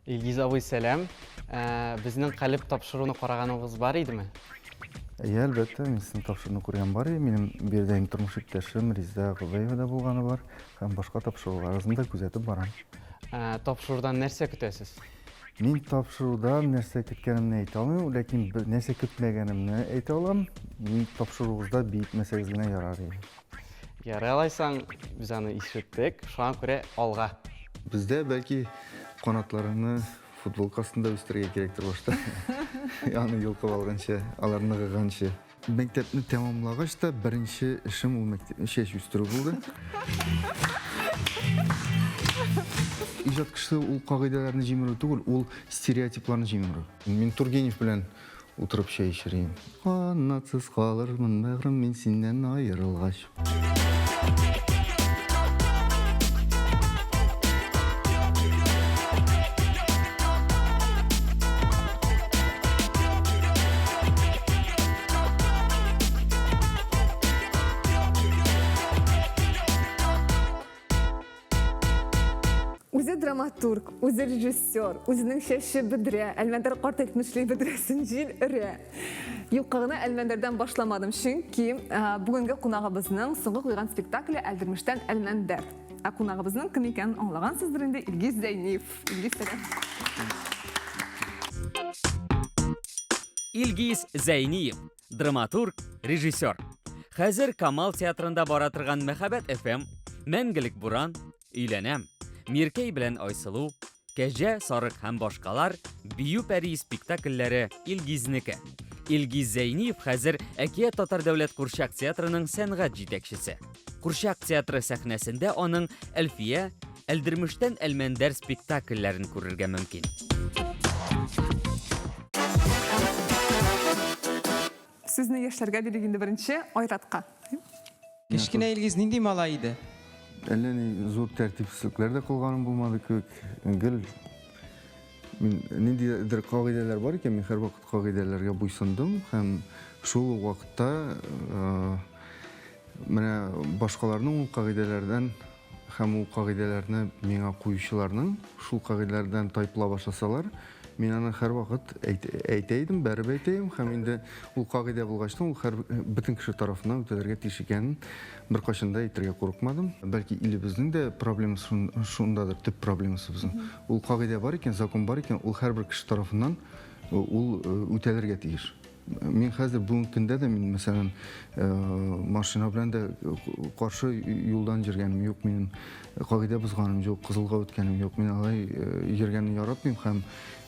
Илгиз абый, сәлам. Ә, безнең Калеб тапшыруны караганыгыз бар идеме? Әйе, әлбәттә, мин сезнең тапшыруны күргән бар иде. Минем биредә инде тормыш иптәшем Резидә Гобәева да булганы бар һәм башка тапшыруларыгызны да күзәтеп барам. Ә, тапшырудан нәрсә көтәсез? Мин тапшырудан нәрсә көткәнемне әйтә алмыйм, ләкин бер нәрсә көтмәгәнемне әйтә алам. Мин тапшыруыгызда биетмәсәгез генә ярар иде. Ярый алайсаң, без аны ишеттек, шуңа күрә алга. Бездә, бәлки, канатларыңны футболка астында үстерергә кирәктер башта. Аны йолкып алганчы, алар ныгыганчы. Мәктәпне тәмамлагач та беренче эшем ул мәктәп чәч үстерү булды. Иҗат кешесе ул кагыйдәләрне җимерү түгел, ул стереотипларны җимерү. Мин Тургенев белән утырып чәй эчер идем. Канатсыз калырмын, бәгърем, мин синнән аерылгач. Үзе драматург, үзе режиссер, үзенең чәче бедрә, Әлмәндәр карт әйтмешли бедрәсен җил өрә. Юкка гына Әлмәндәрдән башламадым, чөнки бүгенге кунагыбызның соңгы куйган спектакле Әлдермештән Әлмәндәр. Ә кунагыбызның кем икәнен аңлагансыздыр инде, Илгиз Зәйниев. Илгиз, сәлам. Илгиз Зәйниев, драматург, режиссер. Хәзер Камал театрында бара торган Мәхәббәт FM, Мәңгелек буран, Өйләнәм, Миркәй белән Айсылу, Кәҗә, сарык һәм башкалар Бию пәрие спектакльләре Илгизнеке. Илгиз Зәйниев хәзер Әкият татар дәүләт курчак театрының сәнгать җитәкчесе. Курчак театры сәхнәсендә аның Әлфия, Әлдермештән Әлмәндәр спектакльләрен күрергә мөмкин. Сүзне яшьләргә бирик инде беренче, Айратка. Кечкенә Илгиз нинди малай иде? Әллә ни зур тәртипсезлекләр дә кылганым булмады кебек. Гел мин ниндидер кагыйдәләр бар икән, мин һәрвакыт кагыйдәләргә буйсындым һәм шул ук вакытта менә башкаларның ул кагыйдәләрдән Һәм ул кагыйдәләрне миңа куючыларның шул кагыйдәләрдән тайпыла башласалар, мин аны һәрвакыт әйтә идем, бәреп әйтә идем һәм инде ул кагыйдә булгачтын, ул һәр бөтен кеше тарафыннан үтәлергә тиеш икәнен беркайчан да әйтергә курыкмадым. Бәлки илебезнең дә проблемасы шундадыр, төп проблемасы безнең. Ул кагыйдә бар икән, закон бар икән, ул һәрбер кеше тарафыннан ул үтәлергә тиеш. Мин хәзер бүгенге көндә дә мин, мәсәлән, машина белән дә каршы юлдан йөргәнем юк, минем кагыйдә бозганым юк, кызылга үткәнем юк. Мин алай йөргәнне яратмыйм һәм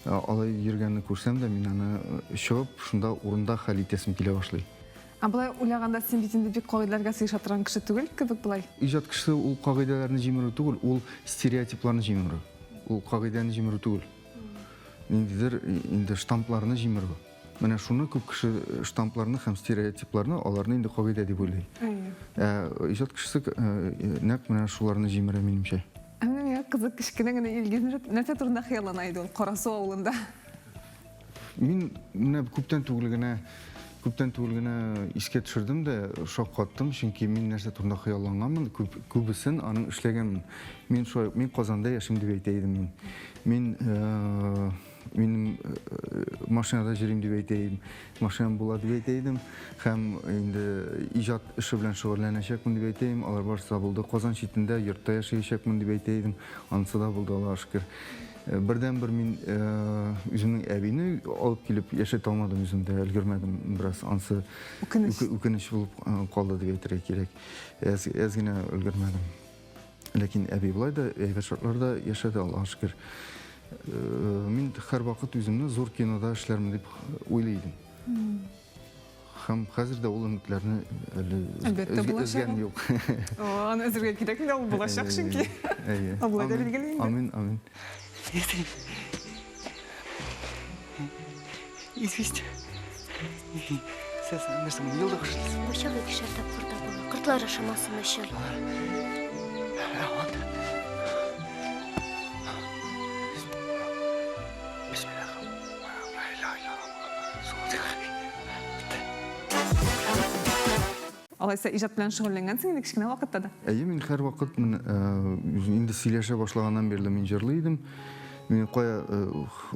алай йөргәнне күрсәм дә, мин аны чыгып, шунда урында хәл итәсем килә башлый. Ә болай уйлаганда, син бит инде бик кагыйдәләргә сыеша торган кеше түгел кебек болай. Иҗат кешесе ул кагыйдәләрне җимерү түгел, ул стереотипларны җимерү. Ул кагыйдәне җимерү түгел. Ниндидер инде штампларны җимерү. Менә шуны күп кеше штампларны һәм стереотипларны, аларны инде кагыйдә дип уйлый. Ә иҗат кешесе нәкъ менә шуларны җимерә, минемчә. Ә менә миңа кызык, кечкенә генә Илгиз нәрсә турында хыяллана иде ул Карасу авылында? Мин менә күптән түгел генә, күптән түгел генә искә төшердем дә, шаккаттым, чөнки мин нәрсә турында хыялланганмын, күп, күбесен аның эшләгәнмен. Мин шулай, мин Казанда яшим дип әйтә идем мин. Мин Минем машинада йөрим дип әйтә идем. Машинам була дип әйтә идем. Һәм инде иҗат эше белән шөгыльләнәчәкмен дип әйтә идем. Алар барысы да булды. Казан читендә йортта яшәячәкмен дип әйтә идем. Анысы да булды, Аллага шөкер. Бердәнбер мин үземнең әбине алып килеп яшәтә алмадым үземдә, өлгермәдем бераз. Анысы үкенеч булып калды дип әйтергә кирәк. Әз, әз генә өлгермәдем. Ләкин әби болай да әйбәт шартларда яшәде, Аллага шөкер. Мин һәрвакыт үземне зур кинода эшләрмен дип уйлый идем. Һәм хәзер дә ул өметләрне әле өзгән юк. Аны өзергә кирәк инде, ул булачак чөнки. Әйе. Болай да билгеле инде. Амин, амин. Известь. Сез нәрсә моны елда кушыласыз? Бочак икешәр тапкыр табыла. Кортлар ашамасын өчен. Алайса иҗат белән шөгыльләнгәнсең инде кечкенә вакытта да? Әйе, мин һәрвакыт инде сөйләшә башлаганнан бирле мин җырлый идем. Мин кая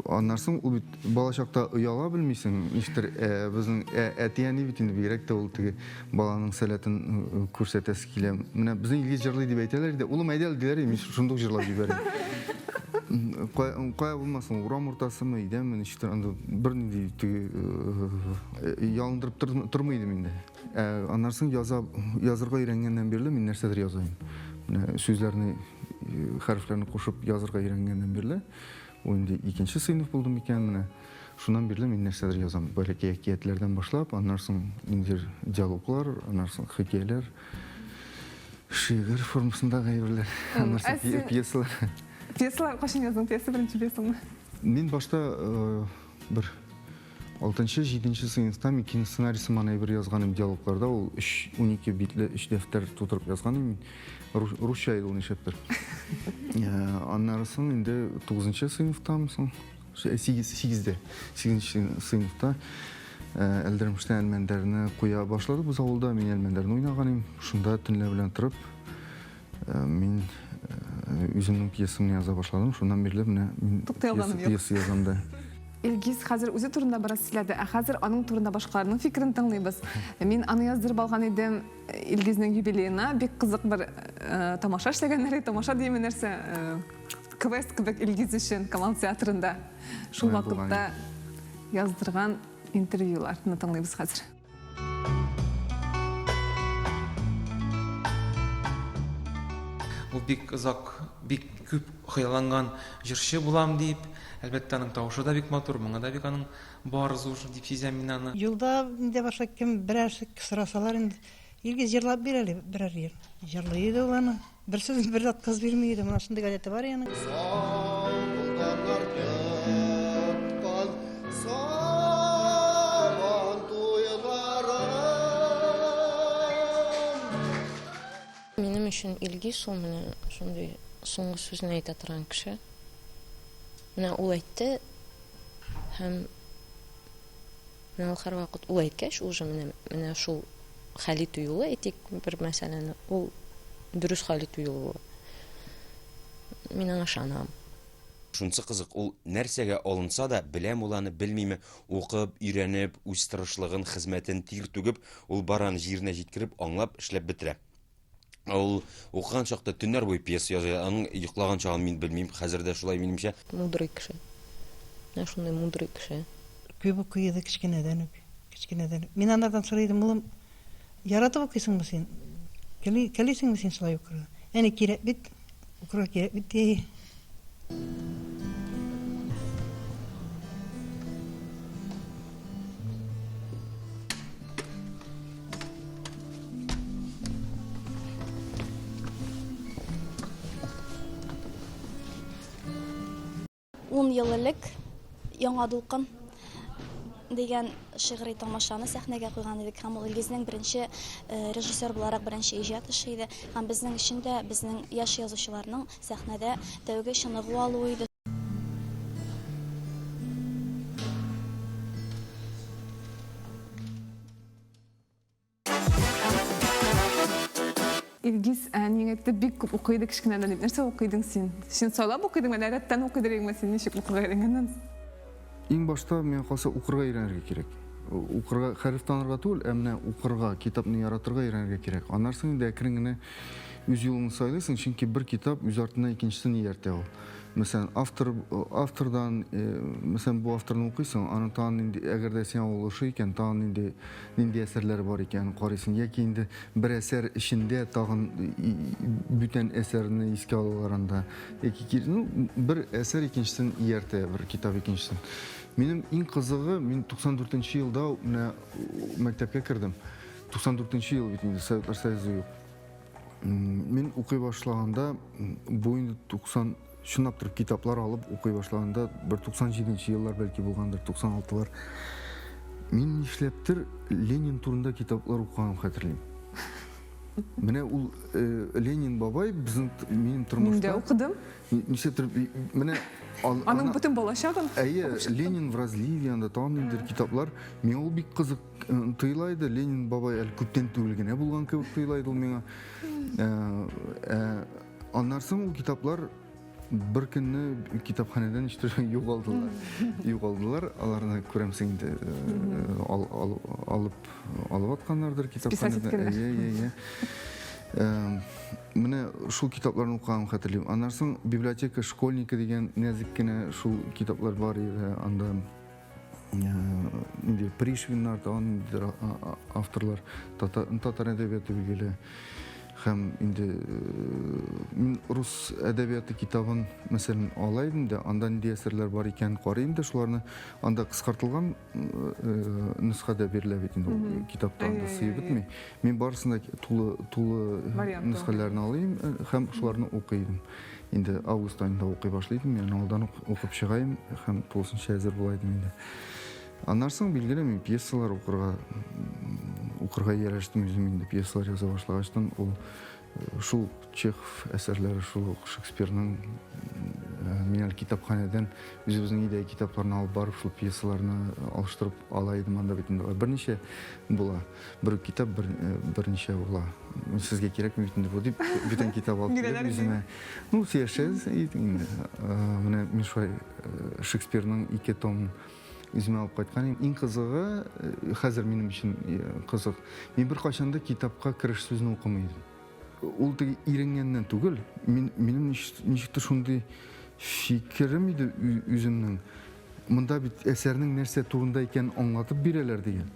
аннан соң ул бит бала чакта ояла белмисең, ничектер безнең әти-әни бит инде бигрәк тә ул теге баланың сәләтен күрсәтәсе килә. Менә безнең Илгиз җырлый дип әйтәләр иде. Улым, әйдә әле диләр иде, мин шундук җырлап җибәрәм. Кая, кая булмасын, урам уртасымы, өйдәме, ничектер анда бернинди теге ялындырып тормый идем инде. Ә аннан соң яза, язырга өйрәнгәннән бирле мин нәрсәдер яза идем. Менә сүзләрне, хәрефләрне кушып язырга өйрәнгәннән бирле, ул инде икенче сыйныф булды микән, менә шуннан бирле мин нәрсәдер язам. Бәләкәй әкиятләрдән башлап, аннан соң ниндидер диалоглар, аннан соң хикәяләр, шигырь формасындагы әйберләр, аннан соң пьесалар. Пьесалар кайчан яздың? Пьеса беренче пьесаңны? Мин башта бер Алтынчы, җиденче сыйныфта мин кино сценарий сыман әйбер язган идем диалогларда. Ул өч, 12 битле өч дәфтәр тутырып язган идем мин. Русча иде ул нишләптер. Аннары соң инде тугызынчы сыйныфтамы соң? Сигездә. Сигезенче сыйныфта Әлдермештән Әлмәндәрне куя башладык без авылда. Мин Әлмәндәрне уйнаган идем. Шунда төнлә белән торып, Мин үземнең пьесамны яза башладым. Шуннан бирле менә мин пьеса язам да. Илгиз хәзер үзе турында бераз сөйләде, ә хәзер аның турында башкаларның фикерен тыңлыйбыз. Мин аны яздырып алган идем Илгизнең юбилеена. Бик кызык бер тамаша эшләгәннәр иде. Тамаша димме нәрсә? Квест кебек Илгиз өчен Камал театрында. Шул вакытта яздырган интервьюларны тыңлыйбыз хәзер. Ул бик озак, бик күп хыялланган җырчы булам дип. Әлбәттә, аның тавышы да бик матур, моңы да бик аның бар зур дип сизәм мин аны. Юлда инде башка кем берәрсе сорасалар инде, Илгиз, җырлап бир әле берәр җыр. Җырлый иде ул аны. Бер сүз, бер отказ бирми иде. Менә шундый гадәте бар аның. Минем өчен Илгиз ул менә шундый соңгы сүзне әйтә торган кеше. Менә ул әйтте һәм Менә ул һәрвакыт ул әйткәч, уже менә менә шул хәл итү юлы, әйтик, бер мәсьәләне, ул дөрес хәл итү юлы була. Мин аңа ышанам. Шунысы кызык, ул нәрсәгә алынса да, беләме ул аны, белмиме, укып, өйрәнеп, үз тырышлыгын, хезмәтен, тир түгеп, ул бар аны җиренә җиткереп, аңлап, эшләп бетерә. Ул укыган чакта төннәр буе пьеса яза, аның йоклаган чагын мин белмим, хәзер дә шулай минемчә. Мудрый кеше. Менә шундый мудрый кеше. Күп укый иде кечкенәдән үк. Кечкенәдән үк. Мин анардан сорый идем, улым, яратып укыйсыңмы син? Телисеңме син шулай укырга? Әни, кирәк бит, укырга кирәк бит, ди. Ун ел элек Яңа дулкын дигән шигъри тамашаны сәхнәгә куйган идек һәм ул Илгизнең беренче э, режиссер буларак беренче иҗат эше иде һәм безнең өчен дә безнең яшь язучыларның сәхнәдә тәүге чыныгу алуы иде. Илгиз, әниең әйтте, бик күп укый иде кечкенәдән дип. Нәрсә укыйдың син? Син сайлап укыйдыңмы, әллә рәттән укыйдыр идеңме син? Ничек укырга өйрәнгәннән? Иң башта, миңа калса, укырга өйрәнергә кирәк. Укырга, хәреф танырга түгел, ә менә укырга, китапны яратырга өйрәнергә кирәк. Аннан соң инде әкрен генә үз юлыңны сайлыйсың, чөнки бер китап үз артыннан икенчесен ияртә ул. Мәсәлән, автор, автордан, мәсәлән, бу авторны укыйсың, аның тагын нинди, әгәр дә сиңа ул ошый икән, тагын нинди, нинди әсәрләре бар икәнен карыйсың. Яки инде бер әсәр эчендә тагын бүтән әсәрне искә алалар анда. Яки, ну, бер әсәр икенчесен ияртә, бер китап икенчесен. Минем иң кызыгы, мин 94 нче елда менә мәктәпкә кердем. 94 нче ел бит инде, Советлар Союзы юк. Мин укый башлаганда, бу инде 90, чынлап торып китаплар алып укый башлаганда, бер 97 еллар бәлки булгандыр, 96-лар. Мин нишләптер Ленин турында китаплар укыганым хәтерлим. Менә ул э, Ленин бабай безнең минем тормышта. Мин дә укыдым. Нишләптер менә аның бөтен балачагын. Әйе, Ленин в разливе анда тагын ниндидер китаплар. Миңа ул бик кызык Тоела иде, Ленин бабай әле күптән түгел генә булган кебек тоела иде ул миңа. Аннан соң ул китаплар Бер көнне китапханәдән ничектер югалдылар. Югалдылар. Аларны күрәмсең инде алып алып атканнардыр китапханәдән. Әйе, әйе, әйе. Менә шул китапларны укыганын хәтерлим. Аннан соң библиотека школьника дигән нәзек кенә шул китаплар бар иде анда. Инде Пришвиннар, тагын ниндидер авторлар, татар, татар әдәбияты билгеле. Һәм инде мин рус әдәбияты китабын, мәсәлән, ала идем дә, анда нинди әсәрләр бар икәнен карыйм да, шуларны анда кыскартылган нөсхәдә бирелә бит инде ул китапта, анда сыеп бетми. Мин барысын да тулы тулы нөсхәләрне алыйм һәм шуларны укый идем. Инде август аенда укый башлый идем, мин алдан ук укып чыга идем һәм тулысынча әзер була идем инде. Аннан соң, билгеле, мин пьесалар укырга укырга ияләштем үзем инде пьесалар яза башлагачтан ул шул Чехов әсәрләре, шул ук Шекспирның мин әле китапханәдән үзебезнең өйдәге китапларны алып барып, шул пьесаларны алыштырып ала идем анда бит инде берничә була. Бер үк китап бер, берничә була. Сезгә кирәкме бит инде бу дип, бүтән китап алып килеп үземә. Ну, сөйләшәбез инде. Менә мин шулай Шекспирның ике томын үземә алып кайткан идем. Иң кызыгы, хәзер минем өчен кызык, мин беркайчан да китапка кереш сүзне укымый идем. Ул теге иренгәннән түгел, мин, минем ничектер шундый фикерем иде үземнең. Монда бит әсәрнең нәрсә турында икәнен аңлатып бирәләр дигән.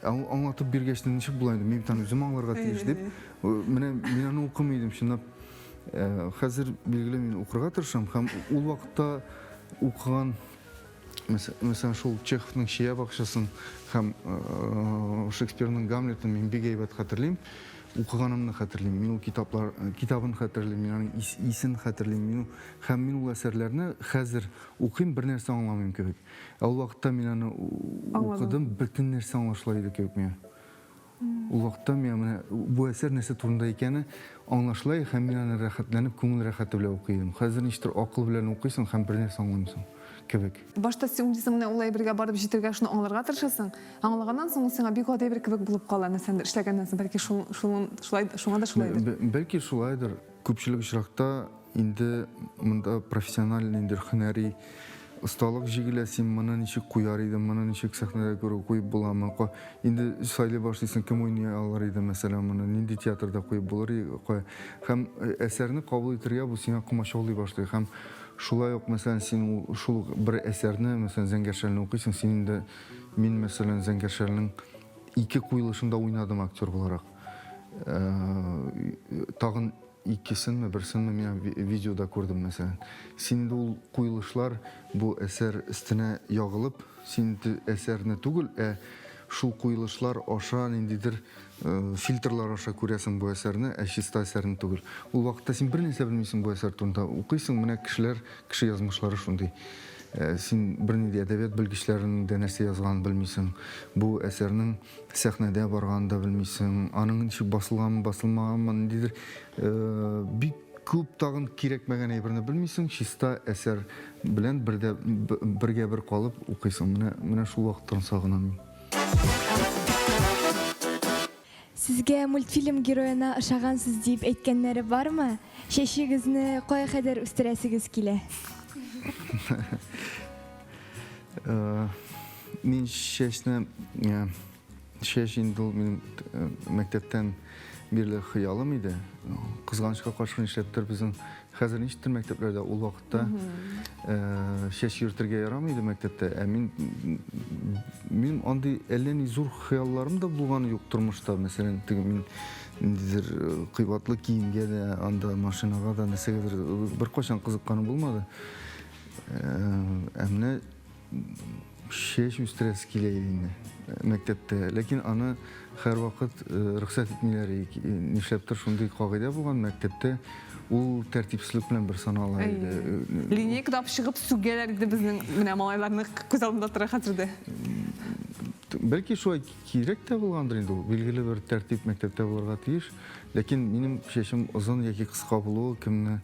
Ә ул аңлатып биргәч ничек була инде? Мин бит аны үзем аңларга тиеш дип. Менә мин аны укымый идем, чынлап. Хәзер билгеле мин укырга тырышам һәм ул вакытта укыган мәсәлән, шул Чеховның Чия бакчасын һәм Шекспирның Гамлетын мин бик әйбәт хәтерлим. Укыганымны хәтерлим. Мин ул китаплар, китабын хәтерлим, мин аның исен хәтерлим. Мин һәм мин ул әсәрләрне хәзер укыйм, бер нәрсә аңламыйм кебек. Ә ул вакытта мин аны укыдым, бөтен нәрсә аңлашыла иде кебек миңа. Ул вакытта миңа менә бу әсәр нәрсә турында икәне аңлашыла иде һәм мин аны рәхәтләнеп, күңел рәхәте белән укый идем. Хәзер ничектер акыл белән укыйсың һәм бернәрсә аңламыйсың кебек. Башта син уйлыйсың, менә ул әйбергә барып җитәргә, шуны аңларга тырышасың. Аңлаганнан соң ул сиңа бик гади әйбер кебек булып кала, нәрсәнедер эшләгәннән соң. Бәлки шул, шул, шулай, шуңа да шулайдыр. Бәлки шулайдыр. Күпчелек очракта Инде монда профессиональ ниндидер һөнәри осталык җигелә, син моны ничек куяр идең, моны ничек сәхнәдә күрү куеп буламы? Инде сайлый башлыйсың, кем уйный алыр иде, мәсәлән, моны, нинди театрда куеп булыр, кая. Һәм әсәрне кабул итәргә бу сиңа комачаулый башлый. Һәм шулай ук, мәсәлән, син ул шул ук бер әсәрне, мәсәлән, Зәңгәр шәлне укыйсың, син инде, мин, мәсәлән, Зәңгәр шәлнең ике куелышында уйнадым актер буларак. Тагын Икесенме, берсенме мин видеода күрдем, мәсәлән. Син инде ул куелышлар бу әсәр өстенә ягылып, син инде әсәрне түгел, ә шул куелышлар аша ниндидер фильтрлар аша күрәсең бу әсәрне, ә чиста әсәрне түгел. Ул вакытта син бернәрсә белмисең бу әсәр турында. Укыйсың, менә кешеләр, кеше язмышлары шундый. Син бернинди әдәбият белгечләренең дә нәрсә язганын белмисең. Бу әсәрнең Сәхнәдә барганын да белмисең, аның ничек басылганмы, басылмаганмы, ниндидер бик күп тагын кирәкмәгән әйберне белмисең, чиста әсәр белән бердә бергә бер калып укыйсың. Менә менә шул вакыттан сагынам мин. Сезгә мультфильм героена ошагансыз дип әйткәннәре бармы? Чәчегезне кая кадәр үстерәсегез килә? Мин чәчне, чәч инде ул минем мәктәптән бирле хыялым иде. Кызганычка каршы нишләптер безнең хәзер ничектер мәктәпләрдә ул вакытта чәч йөртергә ярамый иде мәктәптә. Ә мин мин андый әллә ни зур хыялларым да булганы юк тормышта. Мәсәлән, теге мин ниндидер кыйбатлы киемгә дә, анда машинага да нәрсәгәдер беркайчан кызыкканым булмады. Ә менә чәч үстерәсе килә иде инде мәктәптә. Ләкин аны һәрвакыт рөхсәт итмиләр. Нишләптер шундый кагыйдә булган мәктәптә ул тәртипсезлек белән бер санала иде. Линейкада алып чыгып сүгәләр иде безнең менә малайларны күз алдында тора хәзер дә. Бәлки шулай кирәк тә булгандыр инде ул. Билгеле бер тәртип мәктәптә булырга тиеш. Ләкин минем чәчем озын яки кыска булуы кемне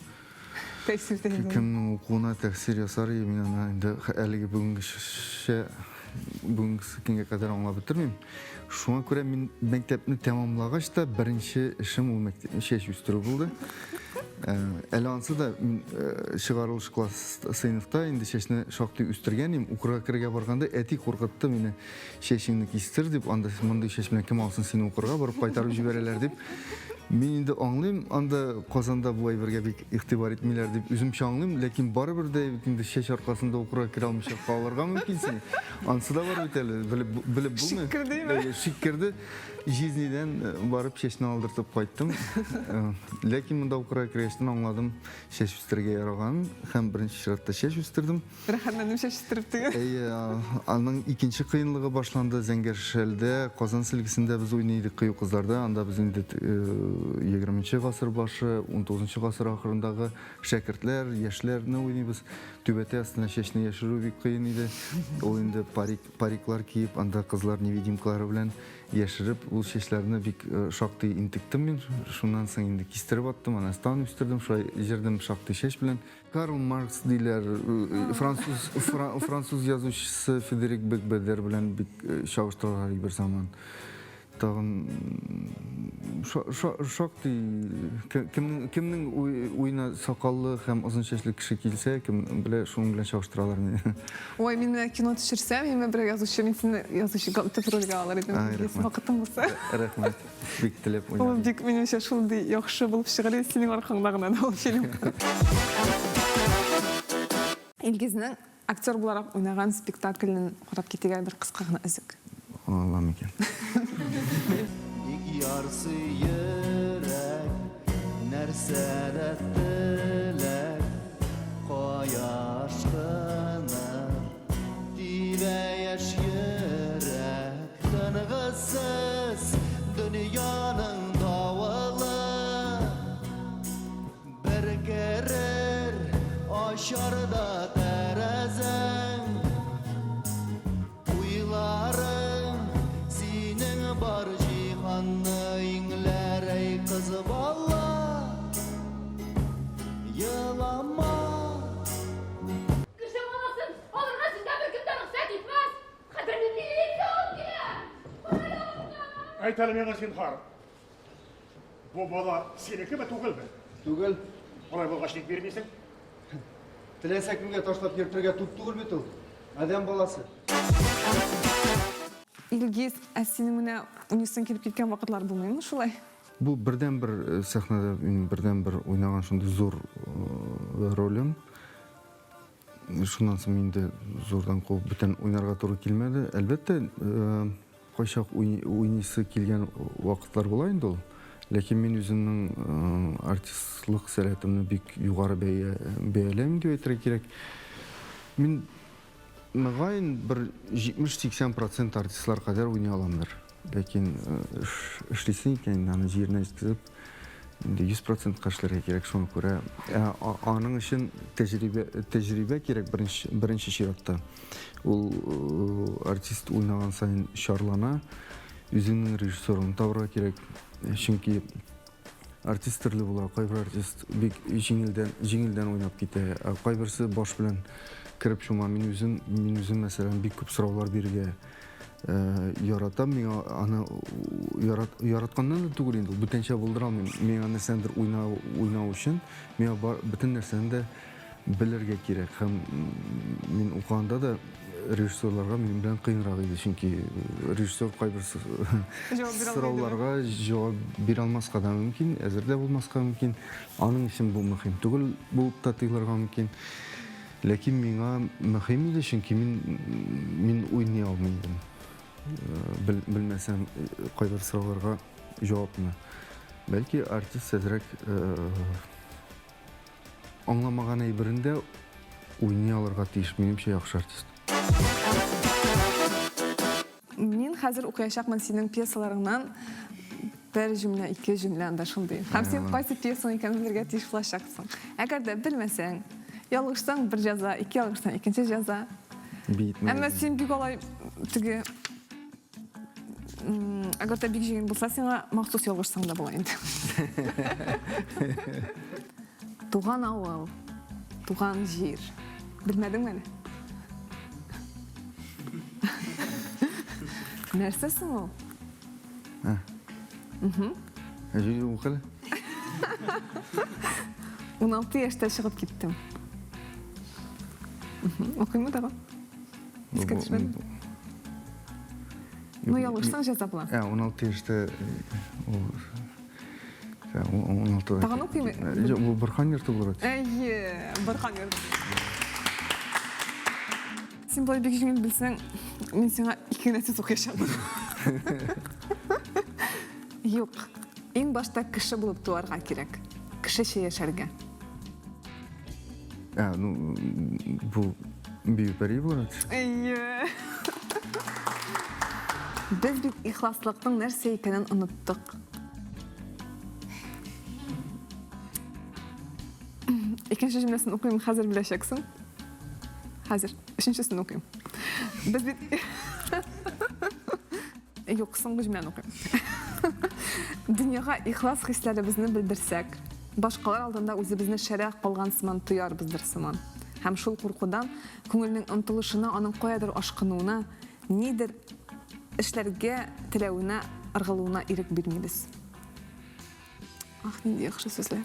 Тәэсир итә инде. Кемнең укуына тәэсир ясар, мин аны инде әлеге бүгенгечә Бүгенге көнгә кадәр аңлап бетермим. Шуңа күрә мин мәктәпне тәмамлагач та беренче эшем ул мәктәп чәч үстерү булды. Э, әле ансы да мин э, чыгарылыш класс сыйныфта инде чәчне шактый үстергән идем. Укырга керергә барганда әти куркытты мине, чәчеңне кистер дип, анда мондый чәч белән кем алсын сине укырга, барып кайтарып җибәрәләр дип. Мин инде аңлыйм, анда Казанда бу әйбергә бик игътибар итмиләр дип үземчә аңлыйм, ләкин барыбер дә бит инде чәч аркасында укырга керә алмыйча калырга мөмкинсең. Ансы да бар бит әле, белеп, белеп булмый. Шик кердеме? Әйе, шик керде. Җизнидән э, барып чәчне алдыртып кайттым. Э, ләкин монда укырга кергәчтен аңладым, чәч үстерергә яраганын һәм беренче чиратта чәч үстердем. Рәхәтләндем чәч үстереп түгел. Әйе, аның икенче кыенлыгы башланды. Зәңгәр шәлдә, Казан сөлгесендә без уйный идек Кыю кызларда. Анда без инде 20 гасыр башы, 19 гасыр ахырындагы шәкертләр, яшьләрне уйныйбыз. Түбәтәй астына чәчне яшерү бик кыен иде. Ул инде парик, париклар киеп, анда кызлар невидимкалары белән яшереп, ул чәчләрне бик шактый интектем мин. Шуннан соң инде кистереп аттым, аннан тагын үстердем. Шулай җырдым шактый чәч белән. Карл Маркс диләр, француз, француз язучысы Федерик Бекбедер белән бик чагыштыралар бер заман. Тагын шактый кемнең кемнең уена сакаллы һәм озын чәчле кеше килсә, кем белә, шуның белән чагыштыралар мине. Ой, мин менә кино төшерсәм, мин бер язучы, мин сине язучы төп рольгә алыр идем. Вакытың булса. Рәхмәт. Бик теләп уйнадым. Ул бик, минемчә, шундый яхшы булып чыгар иде синең аркаңда гына да ул фильм. Илгизнең актер буларак уйнаган спектаклен карап китик әле бер кыска гына өзек. Ала микән? Ник ярсый йөрәк, нәрсәдә теләк, кая ашкынып, тибә яшь йөрәк? Тынгысыз дөньяның давылы Бер керер ачар да тәрәзәң Уйларың синең бар җиһанны иңләр Әй кыз бала, елама. Кеше баласын алырга сезгә беркем дә рөхсәт итмәс! Хәзер мин милиция алып киләм! Әйт әле миңа зинһар. Бу бала синекеме түгелме? Түгел. Алай булгач ник бирмисең? Теләсә кемгә ташлап йөртергә туп түгел бит ул. Адәм баласы. Илгиз, ә синең менә унисон килеп киткән вакытлар булмыймы шулай? Бу бердәнбер э, сәхнәдә минем бердәнбер уйнаган шундый зур э, ролем. Шуннан соң инде зурдан куып бүтән уйнарга туры килмәде. Әлбәттә, э, кайчак уйныйсы килгән вакытлар була инде ул. Ләкин мин үземнең э, артистлык сәләтемне бик югары бәяләмим дип әйтергә кирәк. Мин мөгаен бер 70-80 процент артистлар кадәр уйный аламдыр. Ләкин э, эшлисең икән, аны җиренә җиткезеп, инде 100 процентка эшләргә кирәк, шуңа күрә ә, аның өчен тәҗрибә, тәҗрибә кирәк беренче, беренче чиратта. Ул э, артист уйнаган саен чарлана, үзеңнең режиссерыңны табырга кирәк. Чөнки артист төрле була. Кайбер артист бик җиңелдән, җиңелдән уйнап китә, ә кайберсе баш белән кереп чума. Мин үзем, мин үзем мәсәлән, бик күп сораулар бирергә Э, яратам, миңа аны ярат, яратканнан да түгел инде, бүтәнчә булдыра алмыйм. Миңа нәрсәнедер уйнау, уйнау өчен миңа бар, бөтен нәрсәне дә белергә кирәк. Һәм мин укыганда да режиссерларга минем белән кыенрак иде, чөнки режиссер кайбер сорауларга җавап бирә алмаска да мөмкин, әзер дә булмаска мөмкин. Аның өчен бу мөһим түгел булып та тоелырга мөмкин. Ләкин миңа мөһим иде, чөнки мин мин уйный алмый идем. Бел, белмәсәм кайбер сорауларга җавапны. Бәлки артист әзрәк аңламаган әйберен дә уйный алырга тиеш, минемчә, яхшы артист. Мин хәзер укыячакмын синең пьесаларыңнан бер җөмлә, ике җөмлә анда шундый. Һәм син кайсы пьесаң икәнен белергә тиеш булачаксың. Әгәр дә белмәсәң, ялгышсаң бер җәза, ике ялгышсаң икенче җәза. Әмма син бик алай теге әгәр дә бик җиңел булса сиңа махсус ялгышсаң да була инде. Туган авыл, туган җир. Белмәдеңме әле? Нәрсә соң ул? Ә. Угу. Әҗи укы әле. 16 яшьтә чыгып киттем. Укыймы тагын? Искә төшмәде. Ну, ялгышсаң җәза була. Ә, 16 яшьтә ул 16 Тагын укыймы? Юк, бу Борһан йорты булыр. Әйе, Борһан йорты. Син болай бик җиңел белсәң, мин сиңа ике генә сүз укыячакмын. Юк. Иң башта кеше булып туарга кирәк. Кешечә яшәргә. Ә, ну, бу бию пәрие булыр. Әйе. Без бит ихласлыкның нәрсә икәнен оныттык. Икенче җөмләсен укыйм, хәзер беләчәксең. Хәзер өченчесен укыйм. Без бит Юк, соңгы җөмләне укыйм. Дөньяга ихлас хисләребезне белдерсәк, башкалар алдында үзебезне шәрә калган сыман тоярбыздыр сыман. Һәм шул куркудан күңелнең омтылышына, аның каядыр ашкынуына, нидер эшләргә теләвенә ыргылуына ирек бирмибез. Ах, нинди яхшы сүзләр.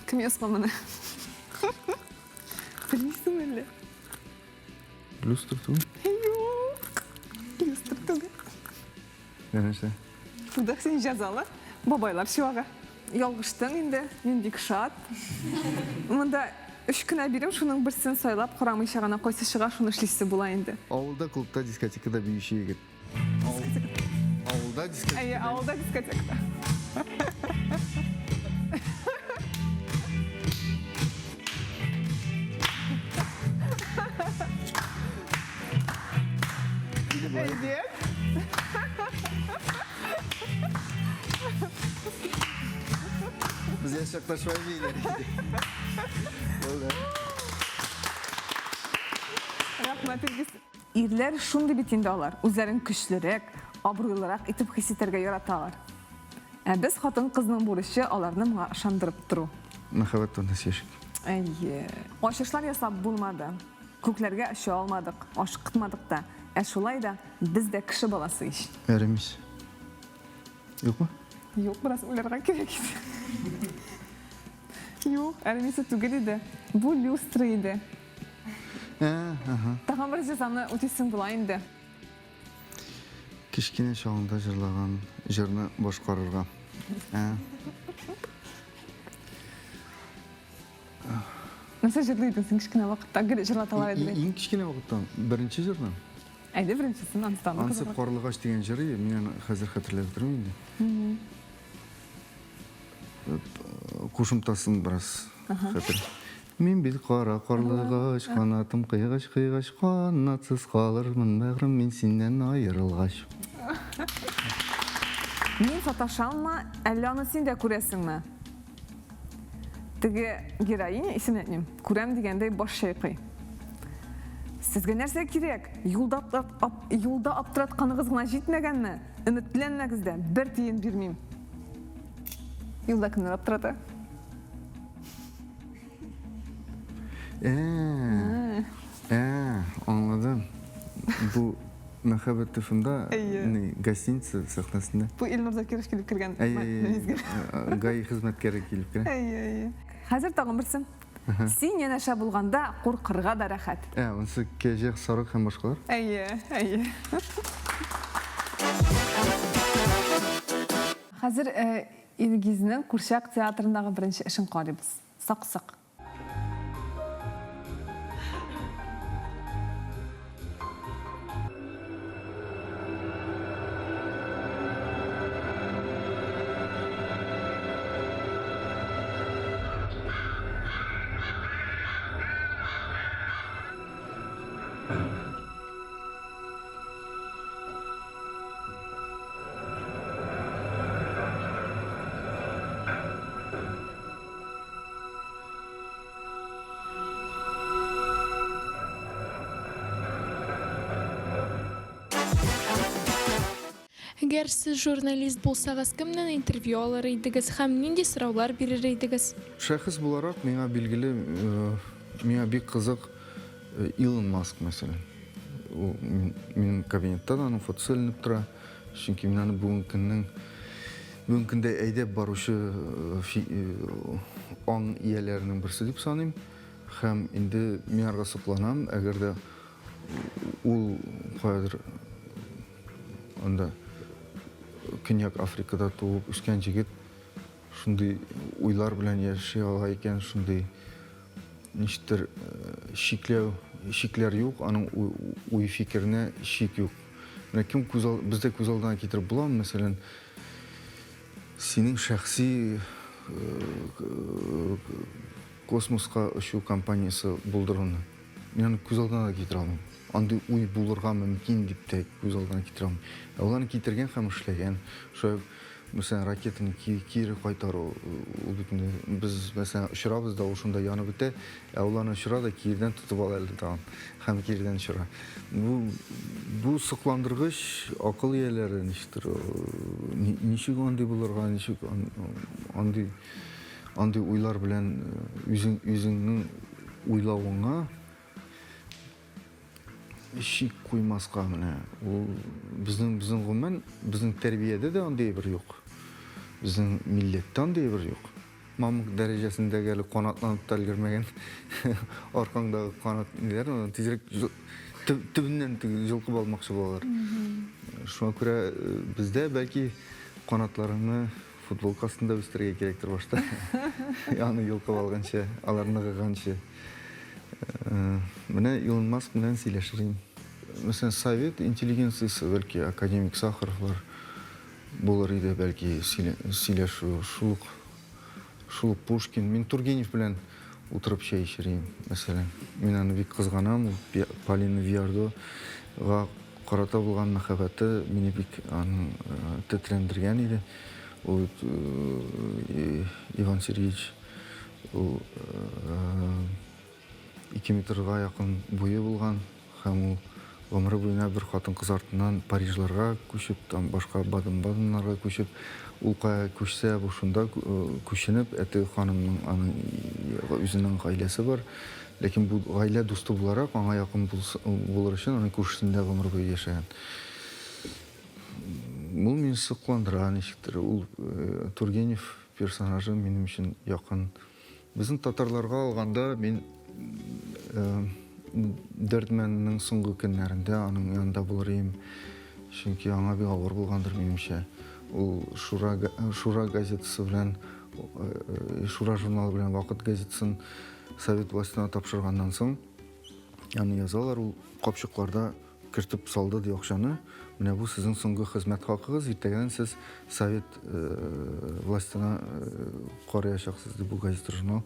Кем язган моны? Белмисең әллә? Люстр түгел? Юк. Люстр түгел. Нәрсә? Туда син җәзалы. Бабайлар чуагы. Ялгыштың инде. Мин бик шат. Монда өч кенә бирем, шуның берсен сайлап, карамыйча гына кайсы чыга, шуны эшлисе була инде. Авылда клубта дискотекада биюче егет. Авылда дискотека. Әйе, авылда дискотекада. Әйбәт. Без яшь чакта шулай бииләр иде. Булды. Рәхмәт, Илгиз. Ирләр шундый бит инде алар, үзләрен көчлерәк, абруйлырак итеп хис итәргә яраталар. Ә без хатын-кызның бурычы аларны моңа ышандырып тору. Мәхәббәт турында сөйләшик. Әйе. Ачышлар ясап булмады. Күкләргә оча алмадык, ашкытмадык та. Ә шулай да без дә кеше баласы ич. Әремис. Юкмы? Юк, бераз уйларга кирәк иде. Юк, әремисе түгел иде. Бу люстра иде. Ә, ага. Тагын бер җәзаны үтисең була инде. Кечкенә чагында җырлаган җырны башкарырга. Ә. Нәрсә җырлый идең син кечкенә вакытта? Гел җырлаталар иде бит. Иң кечкенә вакыттан беренче җырны. Әйдә беренчесен, анысы да Анысы Карлыгач дигән җыр иде. Мин аны хәзер хәтерләп тормыйм инде. Кушымтасын бераз хәтер. Мин бит кара карлыгач, канатым кыйгач-кыйгач, канатсыз калырмын, бәгърем, мин синнән аерылгач. Мин саташаммы, әллә аны син дә күрәсеңме? Теге героиня, исемен әйтмим, күрәм дигәндәй баш чайкый. Сезгә нәрсә кирәк? Юлда, юлда аптыратканыгыз гына җитмәгәнме? Өметләнмәгез дә, бер тиен бирмим. Юлда кемнәр аптырата? Ә, ә, аңладым. Бу Мәхәббәт тыфында, ни, гостиница сәхнәсендә. Бу Илнур Закиров килеп кергән мизгел. ГАИ хезмәткәре килеп керә. Әйе, әйе. Хәзер тагын берсе. Син янәшә булганда куркырга да рәхәт. Ә, монысы кәҗә, сарык һәм башкалар. Әйе, әйе. Хәзер Илгизнең курчак театрындагы беренче эшен карыйбыз. Сак-сак. Әгәр сез журналист булсагыз, кемнән интервью алыр идегез һәм нинди сораулар бирер идегез? Шәхес буларак миңа билгеле, миңа бик кызык Илон Маск, мәсәлән. Ул минем кабинетта да аның фотосы эленеп тора. Чөнки мин аны бүгенге көннең бүгенге көндә әйдәп баручы аң ияләренең берсе дип саныйм. Һәм инде мин арга сокланам, әгәр дә ул каядыр анда Көньяк Африкада туып үскән җегет шундый уйлар белән яши ала икән, шундый ничектер чикләү, чикләр юк, аның уй-фикеренә чик юк. Менә кем күз ал, бездә күз алдына китереп буламы, мәсәлән, синең шәхси космоска очу компаниясе булдыруны? Мин аны күз алдына да китерә алмыйм. Андый уй булырга мөмкин дип тә күз алдына китерә алмыйм. Ә ул аны китергән һәм эшләгән. Шулай Мәсәлән, ракетаны кире кайтару, ул бит инде без, мәсәлән, очырабыз да, ул шунда янып бетә, ә ул аны очыра да киредән тотып ала әле тагын һәм киредән очыра. Бу, бу сокландыргыч акыл ияләре ничектер, ничек андый булырга, ничек андый, андый уйлар белән үзең, үзеңнең уйлавыңа Чик куймаска менә. Ул безнең безнең гомумән безнең тәрбиядә дә андый әйбер юк. Безнең милләттә андый әйбер юк. Мамык дәрәҗәсендәге әле канатланып та өлгермәгән аркаңдагы канат ниләр, аны тизрәк төбеннән җолкып алмакчы булалар. Шуңа күрә э, бездә бәлки канатларыңны футболка астында үстерергә кирәктер башта. Аны йолкып алганчы, алар ныгыганчы. Менә Илон Маск белән сөйләшер идем. Мәсәлән, совет интеллигенциясе, бәлки, академик Сахаровлар булыр иде, бәлки, сөйләшү. Шул ук, шул ук Пушкин. Мин Тургенев белән утырып чәй эчер идем, мәсәлән. Мин аны бик кызганам, ул Полина Виардога карата булган мәхәббәте мине бик аның тетрәндергән иде. Ул Иван Сергеевич Ул 2 метрга якын буе булган һәм ул гомере буена бер хатын-кыз артыннан Парижларга күчеп, там башка Баден-Баденнарга күчеп, ул кая күчсә, бу шунда күченеп, ә теге ханымның аның үзенең гаиләсе бар. Ләкин бу гаилә дусты буларак, аңа якын булыр өчен аның күршесендә гомер буе яшәгән. Ул мине сокландыра ничектер. Ул Тургенев Персонажы минем өчен якын. Безнең татарларга алганда, мин Дәрдмәннең соңгы көннәрендә аның янында булыр идем. Чөнки аңа бик авыр булгандыр, минемчә. Ул Шура, Шура газетасы белән, Шура журналы белән Вакыт газетасын совет властена тапшырганнан соң, аны язалар, ул капчыкларда Кертеп салды, ди, акчаны. Менә бу сезнең соңгы хезмәт хакыгыз, иртәгәдән сез совет властена караячаксыз, ди бу газета-журнал.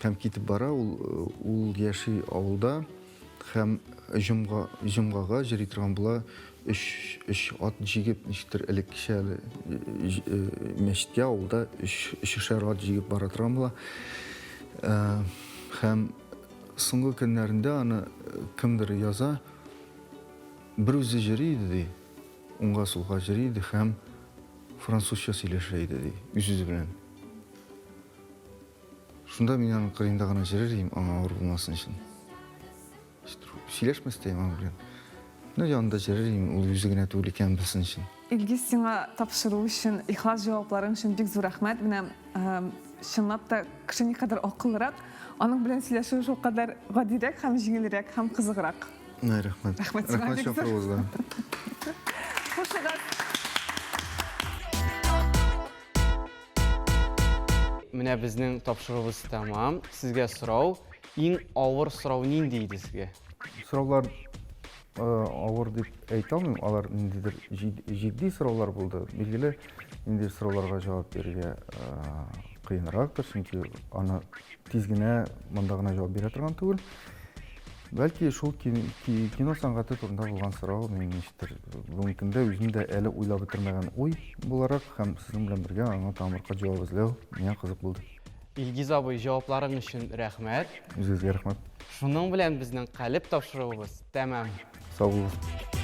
Һәм китеп бара, ул, ул яши авылда һәм җомга, җомгага җөри торган була, өч, өч ат җигеп, ничектер элеккечә әле мәчеткә авылда өч, өчешәр ат җигеп бара торган була. Һәм Соңгы көннәрендә аны кемдер яза, берүзе җөри иде, ди, уңга-сулга җөри иде һәм французча сөйләшә иде, ди, үз-үзе белән. Шунда мин аның кырыенда гына җөрер идем, аңа авыр булмасын өчен. Сөйләшмәс тә идем аның белән. Ну, янында җөрер идем, ул үзе генә түгел икәнен белсен өчен. Илгиз, сиңа тапшыру өчен, ихлас җавапларың өчен бик зур рәхмәт. Менә чынлап та кеше никадәр акыллырак, аның белән сөйләшү шулкадәр гадирәк һәм җиңелрәк һәм кызыграк. Менә рәхмәт. Рәхмәт сиңа Рәхмәт бик зур. чакыруыгызга. Хушыгыз. Менә безнең тапшыруыбыз тәмам. Сезгә сорау. Иң авыр сорау нинди иде сезгә? Сораулар авыр дип әйтә алмыйм, алар ниндидер җитди сораулар булды. Билгеле, ниндидер сорауларга җавап бирергә кыенрактыр, чөнки аны тиз генә монда гына җавап бирә торган түгел. Бәлки шул кино сәнгате турында булган сорау мин ничектер бүгенге көндә үзем дә әле уйлап бетермәгән уй буларак һәм сезнең белән бергә аңа тагын бер кат җавап эзләү миңа кызык булды. Илгиз абый, җавапларың өчен рәхмәт. Үзегезгә рәхмәт. Шуның белән безнең калеб тапшыруыбыз тәмам. Сау булыгыз.